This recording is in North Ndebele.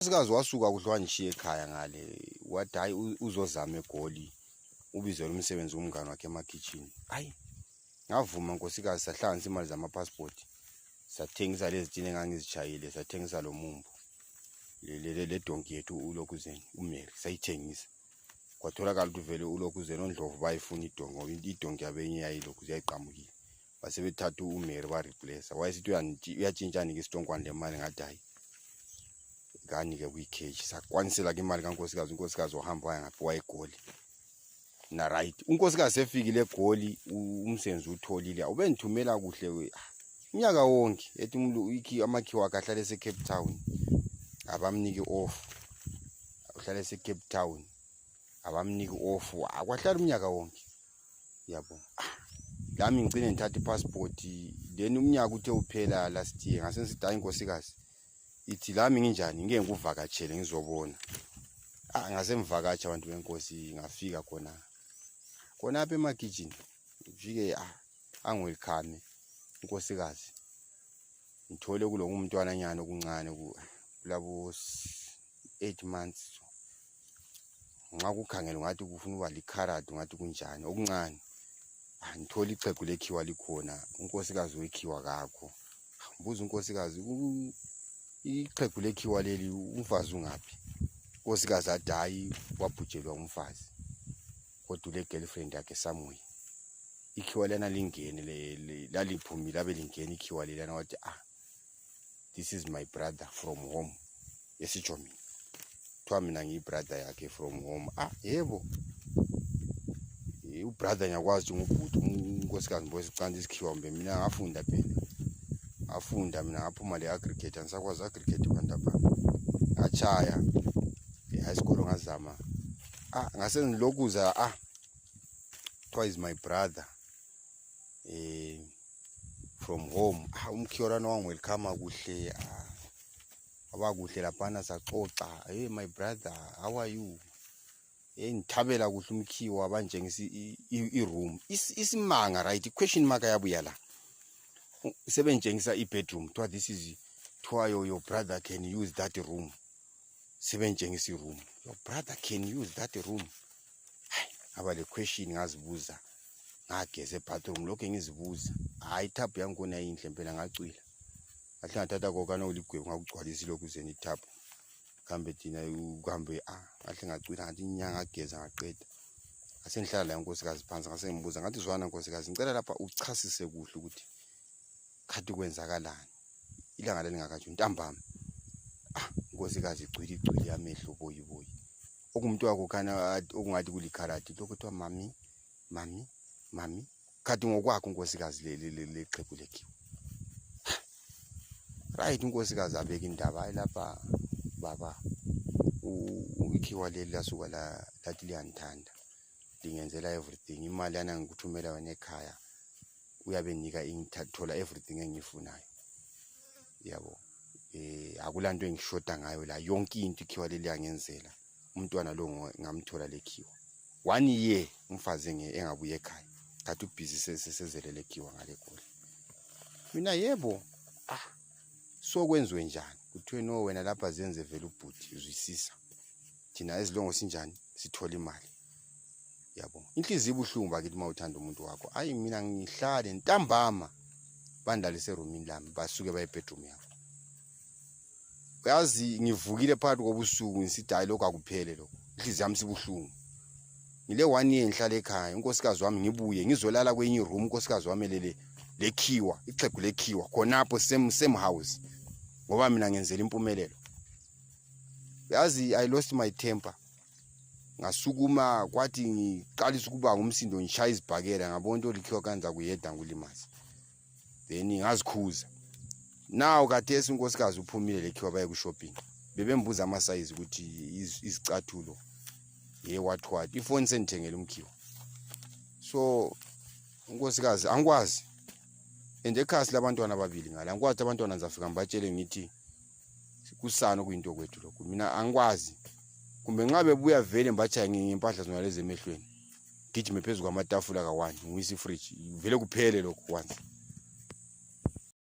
Unkosikazi wasuka kudliwa ngishiye ekhaya ngale wathi hayi uzozama eGoli ubizela umsebenzi womngane wakhe emakitchen. Hayi ngavuma nkosikazi sahlanganisa imali zamapassport sathengisa lezi tine engangizishayile sathengisa lo mumbu le donki yethu uLokuzeni uMary sayithengisa kwatholakala ukuthi vele uLokuzeni oNdlovu bayifuna idonki idonki yabenye yayilokhu yayiqhamukile base bethatha uMary ba replace wayesithi uyatshintshana isistonkwane lemali ngathi hayi kanike kuyikheshi sakwanisela imali kankosikazi unkosikazi ohamba waya ngaphi wayeGoli na right unkosikazi efikile eGoli umsebenzi utholile ubendithumela kuhle we unyaka wonke ethi umuntu amakhiwa akahlale eseCape Town abamniki off uhlala eseCape Town abamniki off akwahlala umnyaka wonke yabo lami ngicine ngithatha ipassport then umnyaka uthe uphela last year ngase ngithi hayi inkosikazi ithi lami nginjani ngeke nguvakatshele ngizobona ngase ngivakatsha abantu benkosi ngafika khona apha emakitchen ufike angwelcome inkosikazi ngithole kulo umntwana nyana okuncane kulabo 8 months nxa kukhangela ngathi kufuna uba likharadi ngathi kunjani okuncane ngithola ixhegu lekhiwa likhona unkosikazi wekhiwa kakho ngibuza unkosikazi ixhegu lekhiwa leli umfazi ungaphi unkosikazi athi hayi wabhujelwa umfazi kodwa le girlfriend yakhe somewhere ikhiwa lena lingene laliphumile abe lingene ikhiwa lelana wathi this is my brother from home esitsho mina kuthiwa mina ngiyibrother yakhe from home yebo ubrother ngiyakwazi ngubhuti unkosikazi mbosi canda isikhiwa mbe mina ngafunda phela ngafunda mina ngaphuma le aggregate angisakwazi aggregate bandaba ngachaya high school ngazama ngase ngilokuza kuthiwa is my brother from home umkhiwa lana wangwelcome kuhle abakuhle laphana saxoxa hey my brother how are you ngithabela kuhle umkhiwa abanjengisa iroom isimanga right question mark yabuya la sebenjengisa ibedroom kuthiwa this is your brother can use that room sebenjengisa iroom your brother can use that room aba le question ngazibuza ngageze bathroom lokho ngizibuza hayi tap yangona yinhle impela ngacwila ahle ngathatha kokana uligwebu ngakugcwalisa iLokuzeni tap kambe thina uhambe ahle ngacwila ngathi inyanga ageza ngaqeda asengihlala la inkosikazi phansi ngase ngibuza ngathi zwana inkosikazi ngicela lapha uchasise kuhle ukuthi khathi kwenzakalani ilanga lelingakathi ntambama inkosikazi icwili yamehlo boyi okumuntu wakho kana okungathi kulikharati lokho kuthiwa mami khathi ngokwakho inkosikazi le xhegu lekhiwa right inkosikazi abeka indaba ayilapha baba ikhiwa leli lasuka lathi liyandithanda lingenzela everything imali yana ngikuthumela yona ekhaya uyabe nika ingithathola everything engifunayo yabo akulanto engishoda ngayo la yonke into ikhiwa leli yangenzela umntwana lo ngamthola lekhiwa 1 year umfazi engabuye ekhaya kathi ubusy sesezele lekhiwa ngale Goli mina yebo so kwenziwe njani kuthiwe no wena lapha zenze vele ubhuti uzwisisa thina ezilongo sinjani sithola imali yabo inhliziyo ibuhlungu bakithi mawuthanda umuntu wakho hayi mina ngihlale ntambama bandlalise roomini lami basuke baye bedroom yabo uyazi ngivukile phakathi kobusuku ngisithi hayi lokho akuphele lokho inhliziyo yami sibuhlungu ngile 1 year ngihlala ekhaya unkosikazi wami ngibuye ngizolala kwenye room unkosikazi wami lekhiwa ixhegu lekhiwa khonapho same house ngoba mina ngenzela impumelelo yazi I lost my temper ngasukuma kwathi ngiqalisa ukuba ngumsindo ngishaya izibhakela ngabona into likhiwa kanza kuyeda ngulimazi then ngazikhuza now kathesi unkosikazi uphumile lekhiwa baye ku shopping bebembuza ama size ukuthi izicathulo what ifoni sendithengela umkhiwa so unkosikazi angikwazi ekhasi labantwana ababili ngala ngikwazi abantwana nzafika ngibatshele ngithi kusana kuyinto kwethu lokho mina angikwazi kumbe ngabe buya vele mbachaya ngempahla zona lezi emehlweni gijime phezulu kwamatafula ka1 nguyisa ifridge vele kuphele lokho once